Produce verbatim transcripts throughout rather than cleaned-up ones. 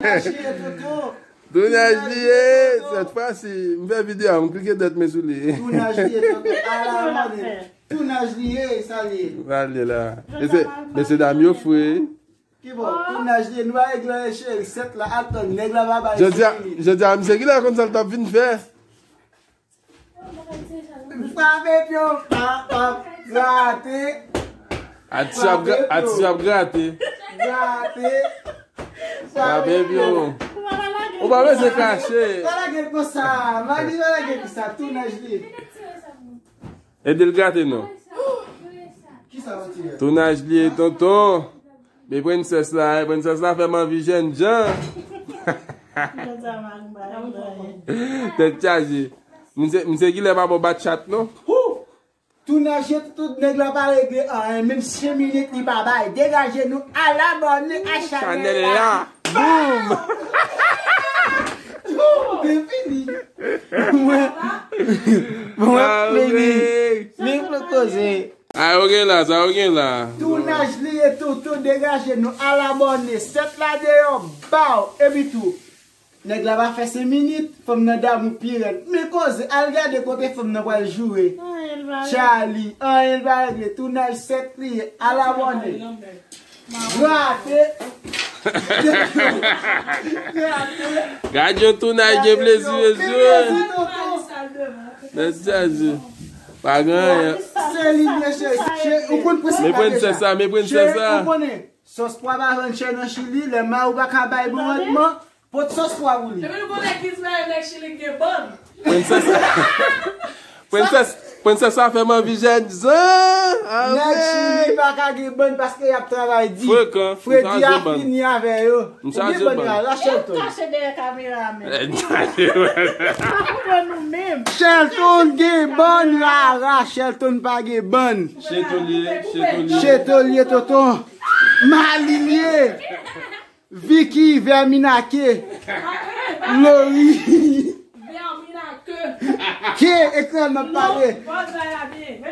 Tounaj li ye, tonton. Tounaj li ye, sèt fwa si, m fè videyo a, m klike dwèt mwen sou li. Tounaj li ye, tonton. Ala mande. Tounaj li ye, sa li ye. Sa li ye la. Mesye, mesye dam yo fre. Ki bon, tounaj li ye, nou pa regle anyen, cheri. Sèt la, atann, nèg la pa bay senk minit. Jodi a, misye ki la konn sa l t ap vin fè. Frape pye w, pa, pa, grate. Atis ap gra-, atis ap grate. Grate. Frape pye w. Ou pa bezwen kache. Pa lage l konsa. Mali pa lage l konsa. Tounaj li. Ede l grate non. Kisa w tire? Tounaj li ye, tonton. Men prensès la, eh, prensès la fè m anvi jènjan. Tèt chaje. Misye, misye genlè pa bon bat chat non. Hou! Tounaj li ye, tout nèg la pa regle anyen, menm senk minit li pa bay. Degaje nou, al abòne a chanèl la. Boum! Hou, byen fini. Mwen, mwen, men, men, men, koze. Sa yo gen la, sa yo gen la. Tounaj li ye, tonton, degaje nou, al abòne, sèt la deyò, baw, epi tou. Nèg la pa fè senk minit, fanm nan damou pi rèd. Men koze, al gade kote fanm nan pral joure. Anyen l pa regle. Charlie, anyen l pa regle, tounaj sèt li ye, al abòne. Grate. Grate. Gad yon tounaj gen plezi, mesye. Mesye, pa gen anyen. Se li, mesye. Ou konn prensip la deja. Men prensès sa, men prensès sa. Cheri, ou konnen, sòs pwa pa vann chè nan Chili, lè mari w pa ka bay bon randman, pot sòs pwa pou li. Epi nou konnen ki Izrayèl nèg Chili gen bann. Prensès, prensès, prensès sa fè m anvi jènjan. Nèg Chili pa ka gen bann paske y ap travay di. Frekan, m chaje bann. Fredi a fini avè yo. M chaje bann. Ou gen bann rara, Shelton. Kache dèyè kamera a menm. Ou pran nou menm. Shelton gen bann rara, Shelton pa gen bann. Cheto li ye, cheto li ye. Cheto li ye, tonton. Mali li ye. Vicky, Verminake. Lori. Verminake. Ke ekran nan pale.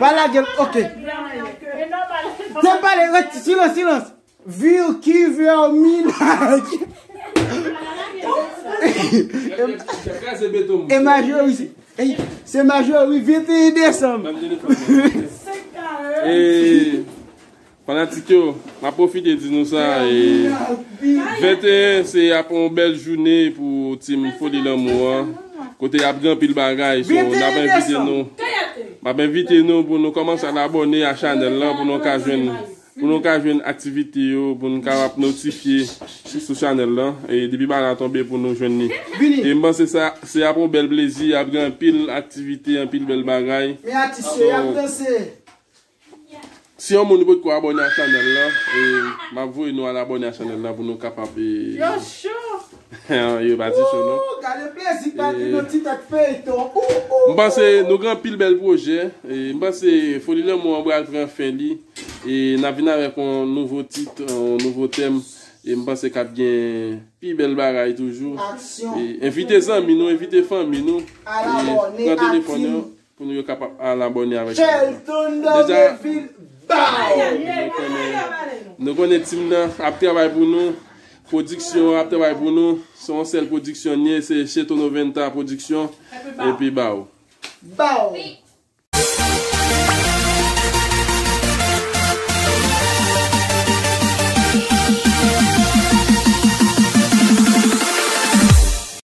Pa lage l, ok. Verminake. Te pale, rete, silans, silans. Vilki Verminake. E Majori, se, ey, se Majori, venteyen desanm. E, fanatik yo, m ap pwofite di nou sa, e, venteyen se ap yon bèl jounen pou Team Foli Lanmou an. Kote y ap gen anpil bagay, so, n ap envite nou. M ap envite nou pou nou kòmanse al abòne a chanèl lan, pou nou ka jwenn pou nou ka jwenn aktivite yo, pou nou ka ap notifye sou chanèl lan. E depi bagay la tonbe pou nou jwenn li. E m panse sa, se ap yon bèl plezi, ap gen anpil aktivite, anpil bèl bagay. Men atis yo, y ap danse. Si yon moun potko abòne a chanèl lan, e, m ap voye nou al abòne a chanèl lan pou nou kapab, e, yo cho. Yo pa ti cho, non. Ooh, gade plezi pa gen nan ti tèt feyton. Ooh, ooh, m panse ooh, nou gen anpil bèl pwojè. E m panse Foli Lanmou an pral pran fen li. E n ap vin avèk yon nouvo tit, yon nouvo tèm. E m panse k ap gen pi bèl bagay toujou. Aksyon. E envite zanmi nou, envite fanmi nou. E pran telefòn yo. Pou nou yo kapab al abòne avèk chanèl la. Shelton Dominville, baw! Nou konnen, nou konnen team nan ap travay pou nou. Pwodiksyon an ap travay pou nou. Se yon sèl pwodiksyon n ye, se Cheto Noventa Pwodiksyon. Epi baw. Baw!